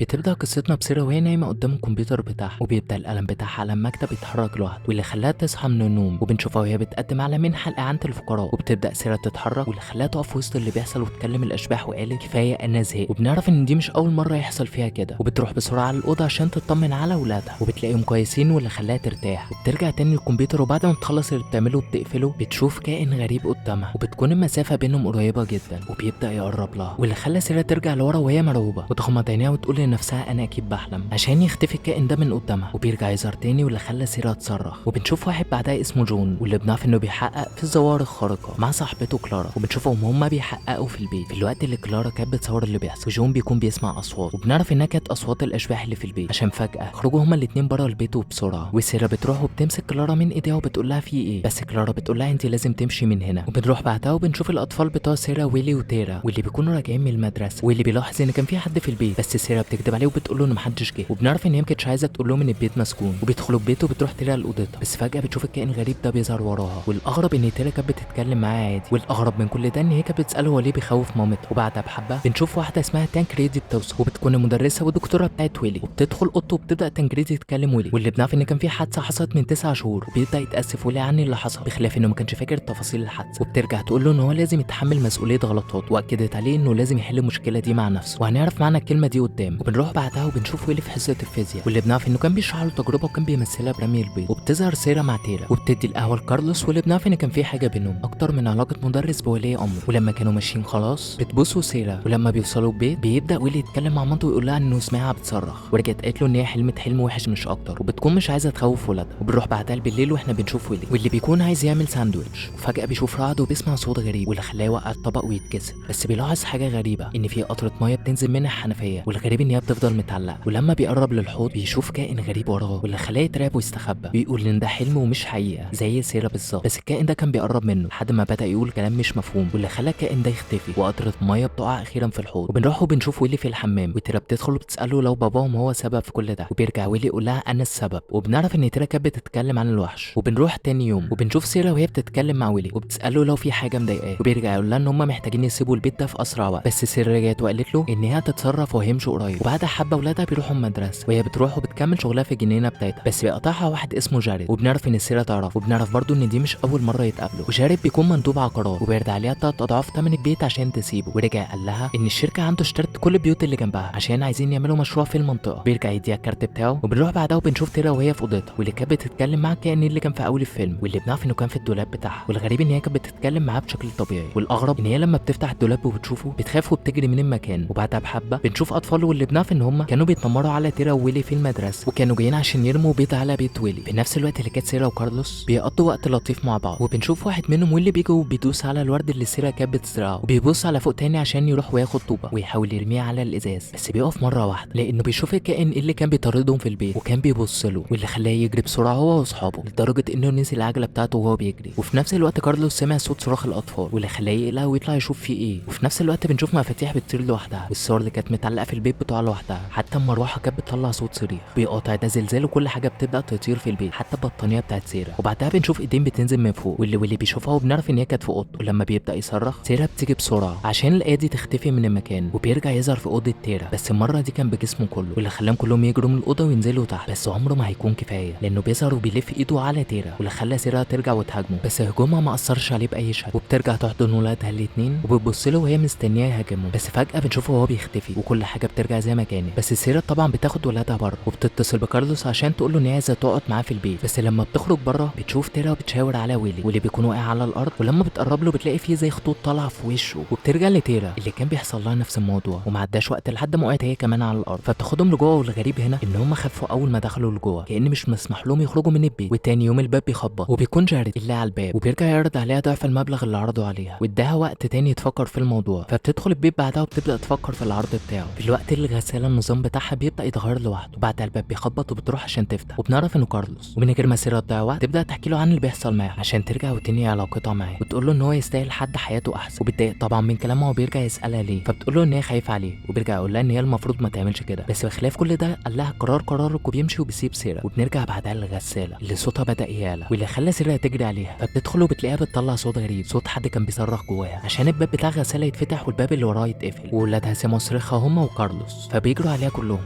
بتبدأ قصتنا بسيرة وهي نايمة قدام الكمبيوتر بتاعها، وبيبدأ القلم بتاعها على المكتب يتحرك لوحده، واللي خلاها تصحى من النوم. وبنشوفها وهي بتقدم على منحة لإعانة الفقراء، وبتبدأ سيرة تتحرك، واللي خلاها تقف وسط اللي بيحصل وتكلم الأشباح وقالت كفاية أنا زهقت. وبنعرف إن دي مش أول مرة يحصل فيها كده، وبتروح بسرعة على الأوضة عشان تطمن على أولادها، وبتلاقيهم كويسين واللي خلاها ترتاح. وبترجع تاني للكمبيوتر، وبعد ما بتخلص اللي بتعمله وبتقفله بتشوف كائن غريب قدامها، وبتكون المسافة بينهم قريبة جدا، وبيبدأ يقرب لها، واللي خلى سيرة ترجع لورا وهي مرعوبة وتغمض عينيها وتقول لنفسها انا اكيد بحلم، عشان يختفي الكائن ده من قدامها. وبيرجع يظهر تاني، واللي خلى سيرة تصرخ. وبنشوف واحد بعدها اسمه جون، واللي بنعرف انه بيحقق في الظواهر الخارقة مع صاحبته كلارا، وبنشوفهم هما بيحققوا في البيت في الوقت اللي كلارا كانت بتصور اللي بيحصل، وجون بيكون بيسمع اصوات، وبنعرف انها كانت اصوات الاشباح اللي في البيت، عشان فجأة خرجوا هما الاتنين بره البيت وبسرعة. وسيرة بتروح وبتمسك كلارا من ايديها وبتقول لها في ايه، بس كلارا بتقول لها انت لازم تمشي من هنا. وبنروح بعدها وبنشوف الاطفال بتوع سيرة ويلي وتيرا، واللي بيكونوا راجعين من المدرسة، واللي بيلاحظ ان كان في حد في البيت، بس سيرة بتكذب عليه وبتقول له ان محدش جه. وبنعرف ان هي ما كانتش عايزه تقول لهم ان البيت مسكون. وبيدخلوا البيت وبتروح تيرا لاوضتها، بس فجأة بتشوف الكائن الغريب ده بيظهر وراها. والاغرب ان تيرا كانت بتتكلم معاه عادي، والاغرب من كل ده ان هي كانت بتساله هو ليه بيخوف مامتها. وبعدها بحبه بنشوف واحدة اسمها تانكريدي بتوصل، وبتكون المدرسة والدكتورة بتاعت ويلي، وبتدخل اوضته وبتبدا تانكريدي تتكلم ويلي، واللي بنعرف ان كان في حادثه حصلت من 9 شهور، وبيبدا يتاسف ويلي عن اللي حصل، بخلاف انه ما كانش فاكر تفاصيل الحادثة. وبترجع تقول له ان هو لازم يتحمل مسؤولية غلطاته، واكدت عليه انه لازم يحل المشكلة دي مع نفسه، وهنعرف معنى الكلمة دي قدام. وبنروح بعدها وبنشوف ويلي في حصة الفيزياء، واللي بنعرف انه كان بيشرح له تجربه وكان بيمثلها برمي البيض. وبتظهر سيرة مع تيرا، وبتدي القهوة لكارلوس، واللي بنعرف ان كان في حاجة بينهم اكتر من علاقة مدرس بولي امر. ولما كانوا ماشيين خلاص بتبوسوا سيرة، ولما بيوصلوا البيت بيبدا ويلي يتكلم مع مامته ويقول لها انه سمعها بتصرخ، ورجعت قالت له ان هي حلمت حلم وحش مش اكتر، وبتكون مش عايزه تخوف ولادها. وبنروح بعدها بالليل واحنا بنشوف ويلي، واللي بيكون عايز يعمل ساندويتش، وفجاة بيشوف رعد وبيسمع صوت غريب، واللي خلاه يوقع الطبق ويتكسر. بس بيلاحظ حاجة غريبة، ان في قطرة مية بتنزل منها الحنفية، والغريب ان هي بتفضل متعلقه. ولما بيقرب للحوض بيشوف كائن غريب وراه، واللي خلاه يترعب ويستخبى، بيقول ان ده حلم ومش حقيقة زي سيرة بالظبط. بس الكائن ده كان بيقرب منه لحد ما بدا يقول كلام مش مفهوم، واللي خلى الكائن ده يختفي، وقطره مية بتقع اخيرا في الحوض. وبنروح وبنشوف ويلي في الحمام، وتيرا بتدخل وبتساله لو باباهم هو سبب في كل ده، وبيرجع ويلي يقول لها انا السبب. وبنعرف ان تيرا كانت بتتكلم عن الوحش. وبنروح تاني يوم وبنشوف سيرة وهي بتتكلم مع ويلي، وبتساله لو في حاجة مضايقاه، وبيرجع يقول لها ان هم محتاجين يسيبوا البيت ده في اسرع وقت. بس سيرة رجعت وقالت له ان هي هتتصرف وهيمشوا قريب. وبعدها حبه ولادها بيروحوا المدرسة، وهي بتروح وبتكمل شغلها في الجنينة بتاعتها، بس بيقطعها واحد اسمه جاريد، وبنعرف ان سيرة تعرفه، وبنعرف برضه ان دي مش اول مرة يتقابلوا. وجاريد بيكون مندوب عقارات، وبيرد عليها 3 اضعاف ثمن البيت عشان تسيبه. ورجع قال لها ان الشركة عنده اشترت كل البيوت اللي جنبها عشان عايزين يعملوا مشروع في المنطقة. بيرجع يديها الكارت بتاعه. وبنروح بعدها وبنشوف تيرا وهي في اوضتها، واللي كانت بتتكلم مع الكائن اللي كان في اول الفيلم، واللي بنعرف انه كان في الدولاب بتاعها. والغريب ان هي كانت بتتكلم معاه بشكل طبيعي، والاغرب ان هي لما بتفتح الدولاب وبتشوفه بتخاف وبتجري من المكان. وبعدها بحبه بنشوف اطفال، واللي بنعرف ان هم كانوا بيتنمروا على تيرا وويلي في المدرسة، وكانوا جايين عشان يرموا بيض على بيت ويلي. في نفس الوقت اللي كانت سيرة وكارلوس بيقضوا وقت لطيف مع بعض، وبنشوف واحد منهم واللي بيجي وبيدوس على الورد اللي سيرة كانت بتزرعه، وبيبص على فوق تاني عشان يروح وياخد طوبة ويحاول يرميها على الازاز، بس بيقف مرة واحدة لانه بيشوف الكائن اللي كان بيطاردهم في البيت وكان بيبص له، واللي خلاه يجري بسرعة هو واصحابه لدرجة انه نسي العجلة بتاعته وهو بيجري. وفي نفس الوقت كارلوس سمع صوت صراخ الاطفال، واللي خلاه يقلق ويطلع يشوف فيه ايه. وفي نفس الوقت بنشوف مفاتيح بتطير لوحدها، والصور اللي كانت متعلقه في البيت بتقع لوحدها، حتى المروحة كانت بتطلع صوت صريخ. بيقاطع ده زلزال وكل حاجة بتبدا تطير في البيت حتى البطانيه بتاعت سيرة. وبعدها بنشوف ايدين بتنزل من فوق، واللي بيشوفها وبنعرف ان هي كانت في اوضته. ولما بيبدا يصرخ سيرة بتيجي بسرعة عشان الايدي تختفي من المكان، وبيرجع يظهر في اوضة تيرا، بس المرة دي كان بجسمه كله، واللي خلاهم كلهم يجروا من الاوضة وينزلوا تحت. بس عمره ما هيكون كفاية لانه بيظهر وبيلف ايده على تيرا، واللي خلى سيرة ترجع وتهاجمه، بس هجومها ما اثرش عليه باي شكل. وبترجع تحضن ولادها الاثنين وبتبص له وهي مستنياه يهاجمه، بس فجاة بنشوفه وهو بيختفي وكل حاجة بترجع زي ما كانت. بس سيرة طبعا بتاخد ولادها بره، وبتتصل بكارلوس عشان تقول له ان هي عايزه تقعد معاه في البيت. بس لما بتخرج بره بتشوف تيرا بتشاور على ويلي، واللي بيكون واقع على الارض، ولما بتقرب له بتلاقي فيه زي خطوط طالعه في وشه. وبترجع لتيرا اللي كان بيحصل لها نفس الموضوع، وما عداش وقت لحد ما وقعت هي كمان على الارض، فبتاخدهم لجوه. والغريب هنا ان هم خافوا اول ما دخلوا لجوه، كأن مش مسموح لهم يخرجوا من البيت. وتاني يوم الباب بيخبط، وبيكون جاريد اللي على الباب، وبيرجع يعرض عليها ضعف المبلغ اللي عرضه عليها، واداها وقت تاني تفكر في الموضوع. فبتدخل البيت بعدها وبتبدا تفكر في العرض بتاعه. في الوقت اللي الغسالة النظام بتاعها بيبدا يتغير لوحده، وبعدها الباب بيخبط وبتروح عشان تفتح، وبنعرف انه كارلوس. ومن غير ما سيرة تضيع وقت تبدا تحكي له عن اللي بيحصل معاها عشان ترجع وتنهي علاقتها معاه، وتقول له ان هو يستاهل حد حياته احسن. وبتضايق طبعا من كلامها وبيرجع يسالها ليه، فبتقول له ان هي خايفة عليه، وبيرجع يقول لها ان هي المفروض ما تعملش كده. بس بخلاف كل ده قال لها قرار قرارك، وبيمشي وبيسيب سيرة. وبنرجع بعدها للغساله اللي صوتها بدا يعلى، واللي خلى سيرة تجري عليها، فبتدخل وبتلاقيها بتطلع صوت غريب، صوت حد كان بيصرخ جواها عشان الباب بتاع الغسالة يتفتح والباب اللي وراه يتقفل. وولادها سمعوا صريخها هما وكارلوس. فبيجروا عليها كلهم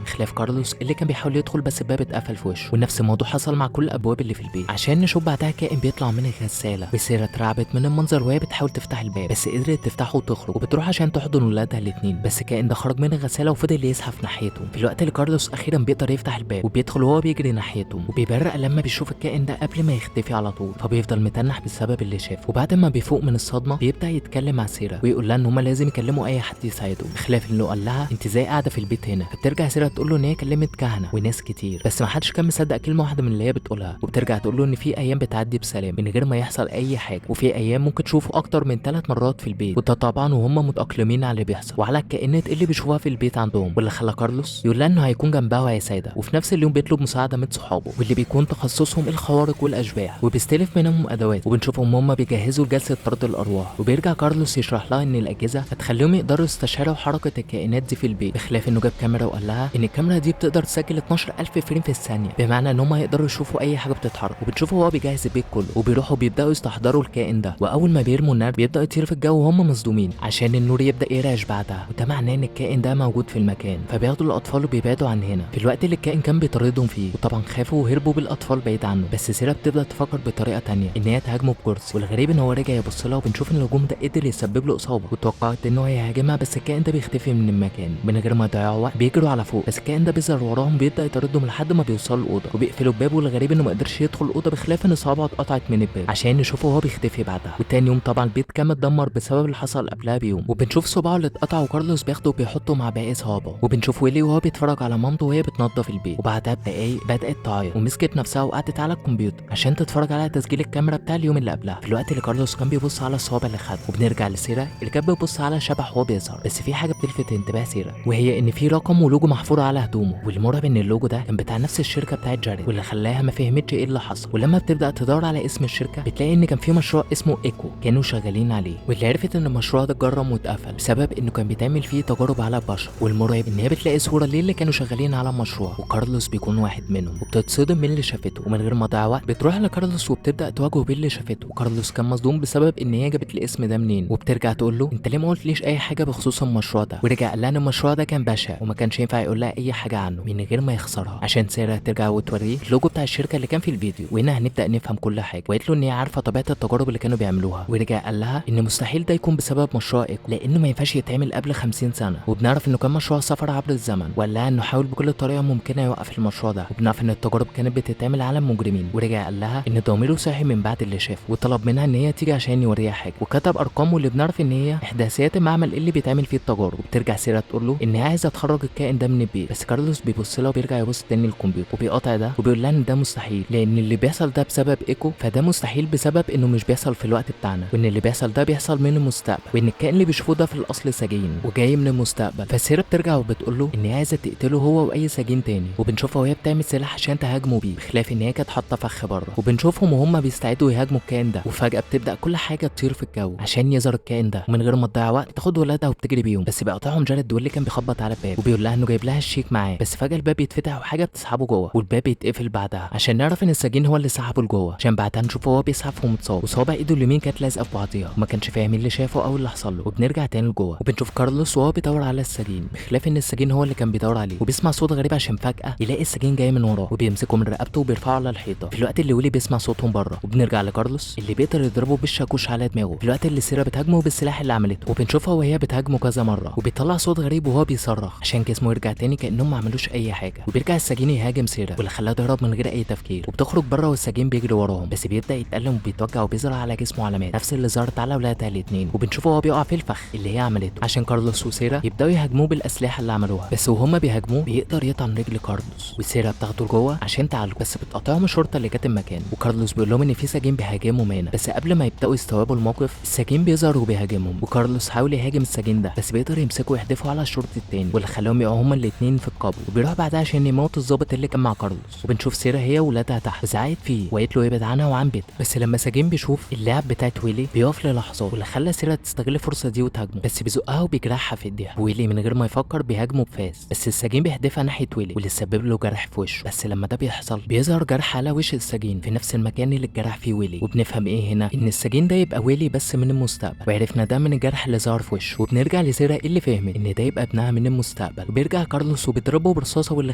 خلاف كارلوس اللي كان بيحاول يدخل بس الباب اتقفل في وشه. ونفس الموضوع حصل مع كل الابواب اللي في البيت، عشان نشوف بعدها كائن بيطلع من الغسالة، وسيرة اترعبت من المنظر وهي بتحاول تفتح الباب بس قدرت تفتحه وتخرج، وبتروح عشان تحضن ولادها الاثنين، بس الكائن ده خرج من الغسالة وفضل يزحف ناحيته. في الوقت اللي كارلوس اخيرا بيقدر يفتح الباب وبيدخل وهو بيجري ناحيته، وبيبرق لما بيشوف الكائن ده قبل ما يختفي على طول، فبيفضل متنح بسبب اللي شافه. وبعد ما بيفوق من الصدمة بيبدا يتكلم مع سيرة ويقول لها ان هما لازم يكلموا اي حد يساعدهم، بخلاف انه قال لها انت ازاي قاعدة في البيت هنا. فبترجع سيرة تقول له ان هي كلمت كهنة وناس كتير بس ما حدش كان مصدق كلمة واحدة من اللي هي بتقولها، وبترجع تقول له ان في ايام بتعدي بسلام من غير ما يحصل اي حاجة، وفي ايام ممكن تشوفه اكتر من 3 مرات في البيت، وده طبعا وهم متاقلمين على اللي بيحصل وعلى الكائنات اللي بيشوفوها في البيت عندهم. واللي خلى كارلوس يقول لها انه هيكون جنبها وهيساعدها، وفي نفس اليوم بيطلب مساعدة من صحابه واللي بيكون تخصصهم الخوارق والاشباح، وبيستلف منهم ادوات، وبنشوفهم هم بيجهزوا لجلسة طرد الارواح. وبيرجع كارلوس يشرح لها ان الاجهزة هتخليهم يقدروا يستشعروا حركة الكائنات دي في البيت، بخلاف انه جاب كاميرا وقال لها ان الكاميرا دي بتقدر تسجل 12000 frame في الثانية، بمعنى ان هم هيقدروا يشوفوا اي حاجة بتتحرك. وبنشوفه وهو بيجهز البيت كله، وبيروحوا بيبداوا يستحضروا الكائن ده، واول ما بيرموا النار بيبدا يطير في الجو وهم مصدومين عشان النور يبدا يرعش بعدها، وده معناه ان الكائن ده موجود في المكان. فبياخدوا الاطفال وبيبعدوا عن هنا في الوقت اللي الكائن كان بيطاردهم فيه، وطبعا خافوا وهربوا بالاطفال بعيد عنه. بس سيرة بتبدا تفكر بطريقة تانية ان هي تهاجمه بكرسي، والغريب ان هو رجع يبص لها وبنشوف ان الهجوم ده قدر يسبب له اصابه، وتوقعت ان هو هيهاجمها بس الكائن ده بيختفي من المكان من غير ما يضيعوا وقت. بيجروا على فوق بس الكائن ده بيظهر وراهم بيبدا يطاردهم لحد ما بيوصلوا الاوضة وبيقفلوا الباب، والغريب انه ما قدرش يدخل الاوضة بخلاف ان صوابعه اتقطعت من الباب عشان نشوفه وهو بيختفي بعدها. وتاني يوم طبعا البيت كان متدمر بسبب اللي حصل قبلها بيوم، وبنشوف صباعه اللي اتقطع وكارلوس بياخده وبيحطه مع باقي صوابعه. وبنشوف ويلي وهو بيتفرج على مامته وهي بتنظف البيت، وبعدها بدقايق بدات تعيط ومسكت نفسها وقعدت على الكمبيوتر عشان تتفرج على تسجيل الكاميرا بتاع اليوم اللي قبلها، في الوقت اللي كارلوس كان بيبص على الصوابع اللي خدها. وبنرجع لسيرة اللي كانت بتبص على شبح وهو بيظهر، بس في حاجة بتلفت انتباه سيرة وهي ان في رقم ولوجو محفور على هدومه، والمرعب ان اللوجو ده كان بتاع نفس الشركة بتاعت جاريد، واللي خلاها ما فهمتش ايه اللي حصل. ولما بتبدا تدور على اسم الشركة بتلاقي ان كان في مشروع اسمه ايكو كانوا شغالين عليه، واللي عرفت ان المشروع ده اتجرم واتقفل بسبب انه كان بيتعمل فيه تجارب على البشر. والمرعب ان هي بتلاقي صوره ليه اللي كانوا شغالين على المشروع وكارلوس بيكون واحد منهم، وبتتصدم من اللي شافته. ومن غير ما تضيع وقت بتروح لكارلوس وبتبدا تواجهه باللي شافته، وكارلوس كان مصدوم بسبب ان هي جابت الاسم ده منين، وبترجع تقول له انت ليه ما قلتليش اي حاجة بخصوص المشروع ده، ورجع قال لها ان المشروع ده كان بشع وما كانش ينفع يقول لها اي حاجة عنه من غير ما يخسرها، عشان سيرة ترجع وتوريه اللوجو بتاع الشركة اللي كان في الفيديو، وهنا هنبدا نفهم كل حاجة. وقالت له ان هي عارفه طبيعة التجارب اللي كانوا بيعملوها، ورجع قال لها ان مستحيل ده يكون بسبب مشروع ايكو لانه ما ينفعش يتعمل قبل 50 سنة، وبنعرف انه كان مشروع سفر عبر الزمن، وقال لها انه حاول بكل طريقه ممكنة يوقف المشروع ده، وبنعرف ان التجارب كانت بتتعمل على المجرمين. ورجع قال لها ان ضميره صاحي من بعد اللي شافه، وطلب منها ان هي تيجي عشان يوريها حاجة، وكتب ارقامه اللي بنعرف ان هي احداثيات المعمل اللي بيتعمل فيه التجارب. وبترجع سيرة تقول له ان هي عايزه تخرج الكائن ده من البيت، بس كارلوس بيبص لها وبيرجع يبص تاني للكمبيوتر وبيقاطع ده وبيقول لها ان ده مستحيل لان اللي بيحصل ده بسبب ايكو، فده مستحيل بسبب انه مش بيحصل في الوقت بتاعنا، وان اللي بيحصل ده بيحصل من المستقبل، وان الكائن اللي بيشوفوه ده في الاصل سجين وجاي من المستقبل. فسيرة بترجع وبتقول له ان هي عايزه تقتله هو واي سجين تاني، وبنشوفها وهي بتعمل سلاح عشان تهاجمه بيه، بخلاف ان هي كانت حاطه فخ بره، وبنشوفهم وهم بيستعدوا يهاجموا الكائن ده، وفجاة بتبدا كل حاجة تطير في الجو عشان يظهر الكائن ده، ومن غير ما تضيع وقت تاخد ولادها وبتجري بيهم، بس بيقاطعهم جاريد واللي كان بيخبط على الباب وبيقول لها انه جايب لها الشيك معاه، بس فجاة الباب بيتفتح وحاجه بتسحبه جوه، والباب بيتقفل بعدها عشان نعرف ان السجين هو اللي سحبه لجوه، عشان بعدها نشوفه وهو بيزحف ومتصاب وصابع ايده اليمين كانت لازقه في بعضيها وما كانش فاهم اللي شافه او اللي حصل له. وبنرجع تاني لجوه وبنشوف كارلوس وهو بيدور على السجين، بخلاف ان السجين هو اللي كان بيدور عليه، وبيسمع صوت غريب عشان فجاة يلاقي السجين جاي من وراه وبيمسكه من رقبته وبيرفعه على الحيطة، في الوقت اللي ويلي بيسمع صوتهم بره. وبنرجع لكارلوس اللي بيقدر يضربه بالشاكوش على دماغه، في الوقت اللي سيرة بتهاجمه بالسلاح اللي عملته، وبنشوفها وهي بتهاجمه كذا مرة وبيطلع صوت غريب وهو بيصرخ عشان جسمه يرجع تاني كانهم ما عملوش اي حاجة. وبيرجع السجين يهاجم سيرة واللي خلاها تهرب من غير اي تفكير، وبتخرج بره والسجين بيجري وراهم، بس بيبدا يتألم وبيتوجع وبيظهر على جسمه علامات نفس اللي ظهرت على ولادها الاثنين، وبنشوفه وهو بيقع في الفخ اللي هي عملته عشان كارلوس وسيرة يبداوا يهاجموه بالاسلحة اللي عملوها، بس وهما بيهاجموه بيقدر يطعن رجل كارلوس، وسيرة بتاخده لجوه عشان تعالجه، بس بتقاطعهم الشرطة اللي جت المكان، وكارلوس بيقول لهم ان في سجين بيهاجمهم هنا، بس قبل ما يبداوا يستوعبوا الموقف السجين بيظهر وبيهاجمهم، وكارلوس حاول يهاجم السجين ده بس بيقدر يمسكه ويحدفه على الشرطي التاني واللي خلاهم يقعوا هما الاثنين في القبو. وبيروح بعدها عشان يموت الضابط اللي كان مع كارلوس، وبنشوف سيرة هي وولادها تحت زعقت فيه وقالت له يبعد عنها وعن بيتها، بس لما سجين بيشوف اللعب بتاعت ويلي بيقف للحظات، واللي خلى سيرة تستغل الفرصة دي وتهاجمه، بس بيزقها وبيجرحها في ايديها. ويلي من غير ما يفكر بيهاجمه بفاس، بس السجين بيحدفها ناحية ويلي واللي سبب له جرح في وشه، بس لما ده بيحصل بيظهر جرح على وش السجين في نفس المكان اللي اتجرح فيه ويلي. وبنفهم ايه هنا ان السجين ده يبقى ويلي بس من المستقبل، وعرفنا ده من الجرح اللي ظهر في وشه. وبنرجع لسيرة اللي فهمت ان ده يبقى ابنها من المستقبل، المستقبل. وبيرجع كارلوس وبيضربه برصاصه، واللي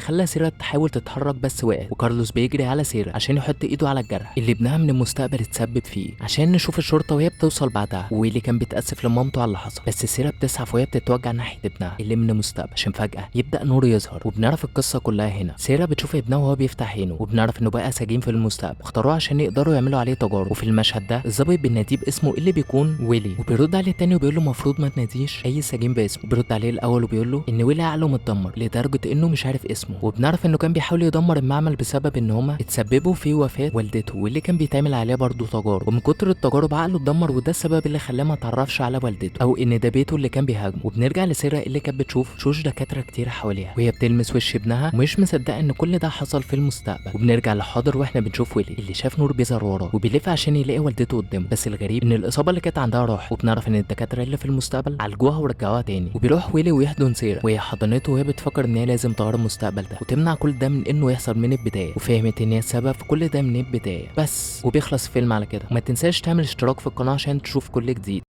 خلى سيرا تحاول تتحرك بس وقعت. وكارلوس بيجري على سيرا عشان يحط ايده على الجرح اللي ابنها من المستقبل اتسبب فيه، عشان نشوف الشرطة وهي بتوصل بعدها. وويلي كان بيتاسف لمامته على اللي حصل، بس سيرا بتسعف وهي بتتوجع ناحية ابنها اللي من المستقبل، عشان فجاة يبدا نور يظهر. وبنعرف القصة كلها هنا. سيرا بتشوف ابنها وهو بيفتح عينه، وبنعرف انه بقى سجين في المستقبل، اختاروه عشان يقدروا يعملوا عليه تجارب. وفي المشهد ده الظابط بيناديه باسمه اللي بيكون ويلي، وبيرد عليه تاني وبيقول له المفروض ما تناديش اي سجين باسمه. بيرد عليه الاول وبيقول له ان ويلي عقله متدمر لدرجة انه مش عارف اسمه، وبنعرف انه كان بيحاول يدمر المعمل بسبب ان هما اتسببوا في وفاه والدته، واللي كان بيتعمل عليه برضه تجارب، ومن كتر التجارب عقله اتدمر، وده السبب اللي خلاه ما تعرفش على والدته او ان ده بيته اللي كان بيهاجمه. وبنرجع لسيرا اللي كانت بتشوف شوش دكاترة كتير حواليها وهي بتلمس وش ابنها ومش مصدقه ان كل ده حصل في المستقبل. وبنرجع لحاضر واحنا بنشوف ويلي اللي شاف نور بيظهر وراه وبيلف عشان يلاقي والدته قدامه، بس الغريب ان الاصابة اللي كانت عندها راح. وبنعرف ان الدكاترة اللي في المستقبل عالجوها ورجعوها تاني. وبيروح ويلي ويحضن سيرا وهي حضنته وهي بتفكر ان هي لازم تغير المستقبل ده وتمنع كل ده من انه يحصل من البداية، وفهمت ان هي السبب في كل ده من البداية بس. وبيخلص الفيلم على كده. وما تنساش تعمل اشتراك في القناة عشان تشوف كل جديد.